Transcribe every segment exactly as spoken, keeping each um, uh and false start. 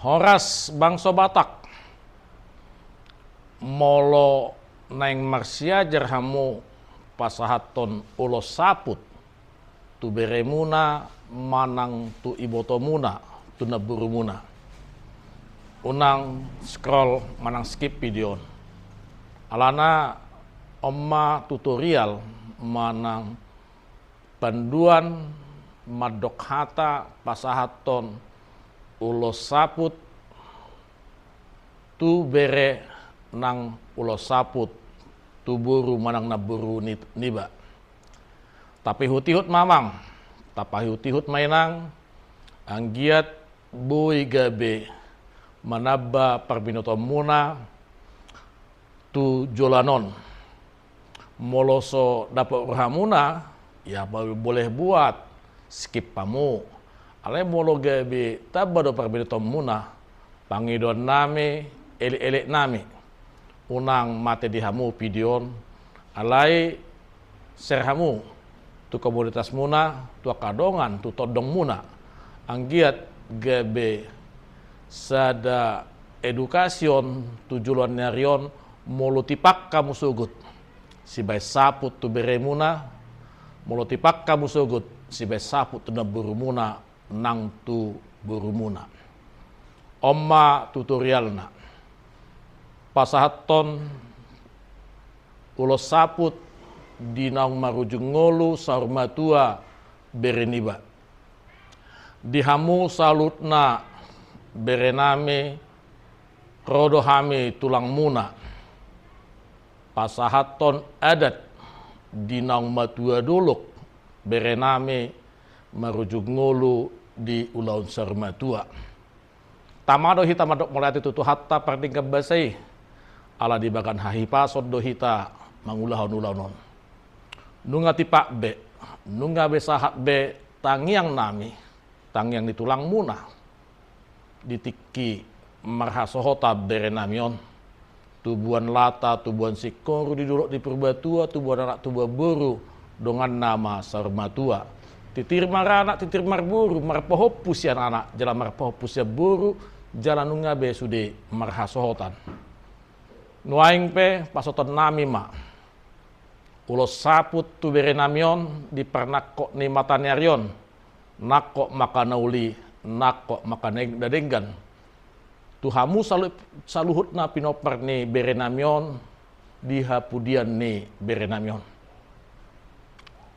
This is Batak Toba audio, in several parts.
Horas bangso Batak. Molo naeng marsiajar hamu pasahathon ulos saput tu beremuna manang tu ibotomuna, tu namborumuna, unang scroll manang skip video on. Alana on ma tutorial manang panduan mandok hata pasahathon ulos saput tu bere nang ulos saput tu boru manang namboru ni-, niba. Tapaihut-ihut ma amang, tapaihut-ihut ma inang, anggiat boi gabe manamba parbinotoanmuna tu joloan on. Molo so dapot rohamuna, ya, bo-, boleh buat, skip hamu. Alai molo gabe tamba do parbinotoanmuna, pangidoannami, elek-eleknami, unang mate di hamu video on, alai share hamu tu komunitasmuna, tu angka dongan, tu tondongmuna. Anggiat gabe sada edukasi on tu joloan ni ari on, molo tipak hamu sogot sibaen saput tu beremuna, molo tipak hamu sogot sibaen saput tu namborumuna nang tu borumuna. On ma tutorialna. Pasahathon ulos saput di naung marujung ngolu saur matua bere niba. Di hamu saluhutna berenami, ro do hami tulangmuna. Pasahathon adat di naung matua dolok berenami marujung ngolu di ulaon saur matua. Tama do hita mandok mauliate tu Tuhanta pardenggan basa i, ala dibahen hahipason do hita mangulahon ulaon on. Nunga tipak be, nunga be sahat be tangiangnami, tangiang ni tulangmuna di tingki marhasohotan berenami on. Tubuan lata, tubuan singkoru di dolok di Purbatua, tubuan anak tubuan boru, donganna ma saur matua. Titir maranak, titir marboru, marpahompu sian anak jala marpahompu sian boru, jala nunga be sude marhasohotan. Nuaeng pe pasahatonnami ma ulos saput tu berenami on di parnangkok ni mataniari on, nangkok ma angka na uli, nangkok ma angka na denggan. Tu hamu salu-, saluhutna pinompar ni berenami on di hapudian ni berenami on.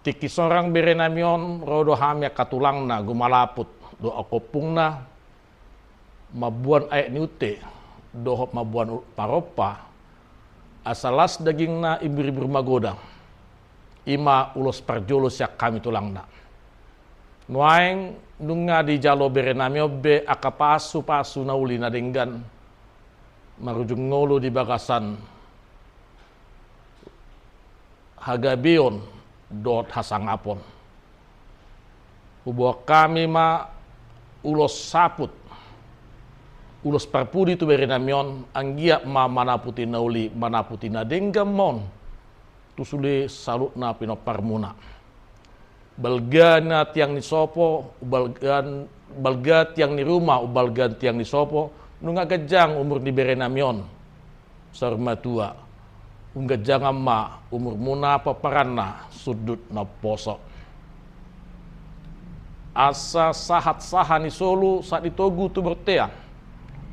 Tingki sorang berenami on ro do hami angka tulangna gumalaput dohot angka ompungna, mamboan aek ni unte dohot mamboan u-, parompa, asa las dagingna, imbur-imbur magodang. I ma ulos parjolo sian hami tulangna. Nuaeng nunga dijalo berenami on be angka pasu-pasu na uli na denggan marujung ngolu di bagasan hagabeon dohot hasangapon. Huboan hami ma ulos saput, ulos parpudi tu berenami on, anggiat ma manaputi na uli, manaputi na denggan ma on tu sude saluhutna pinomparmuna. Balga na tiang ni sopo, balga, balga tiang ni ruma, balga tiang ni sopo, nunga ganjang umur ni berenami on saur matua. Umganjangan ma umurmuna, pomparanna sundut na umposo. Asa sahat saha ni solu, sahat ni togu tu bontean,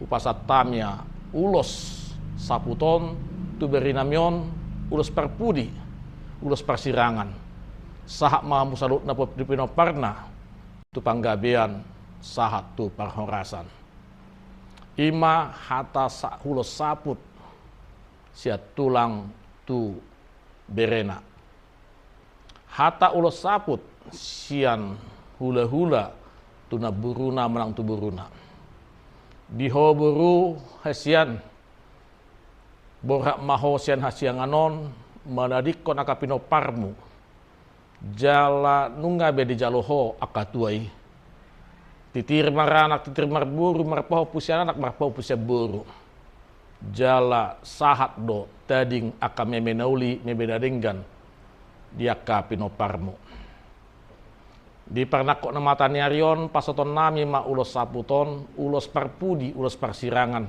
hupasahat hami ma ulos saput on tu berenami on, ulos parpudi, ulos parsirangan. Sahat ma hamu saluhutna pinompar-, pinomparna tu panggabean sahat tu parhorasan. I ma hata sa-, ulos saput sian tulang tu berena. Hata ulos saput sian hula-hula tu namboruna manang tu boruna. Di ho boru hasian, borhat ma ho sian hasiangan on manadingkon angka pinomparmu. Jala nunga be dijalo ho angka tua i. Titir maranak, titir marboru, marpahompu sian anak, marpahompu sian boru. Jala sahat do tading angka meme na uli, meme na denggan di angka pinomparmu. Di parnangkok na mata ni ari on, pasahatonnami ma ulos saput on, ulos parpudi, ulos parsirangan,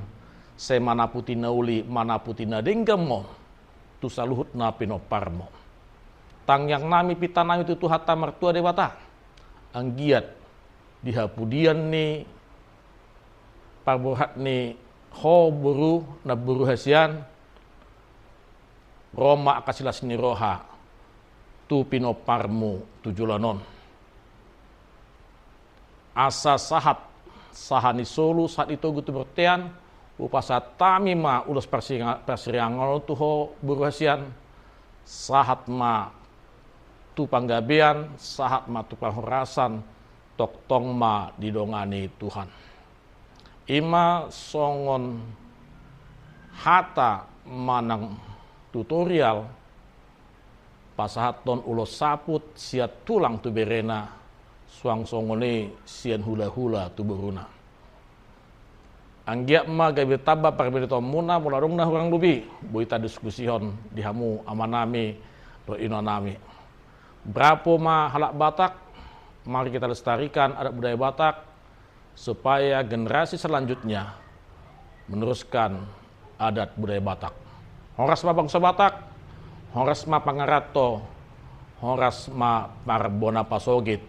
sai manaputi na uli, manaputi na denggan ma on tu saluhut na pinomparmu. Tangiangnami, pintanami tu Tuhanta Martua Debata, anggiat di hapudian ni parborhat ni ho boru, namboru hasian, ro ma angka silas ni roha tu pinomparmu tu joloan on. Asa sahat, sahat ni solu, sahat ni togu tu bortean, hupasahat hami ma ulos parsirangan on tu ho boru hasian, sahat ma tu panggabean, sahat ma tu parhorasan, tongtong ma didongani Tuhan. I ma songon hata manang tutorial, pasahathon ulos saput sian tulang tu berena, suang songon i sian hulahula tu boruna. Anggiat ma gabe tamba parbahenonmuna, molo adong na hurang lobi, boi tadiskusihon di hamu amanami dohot inanami. Bravo ma halak Batak, mari kita lestarikan adat budaya Batak, supaya generasi selanjutnya meneruskan adat budaya Batak. Horas ma bangso Batak, horas ma pangaranto, horas ma parbona pasogit,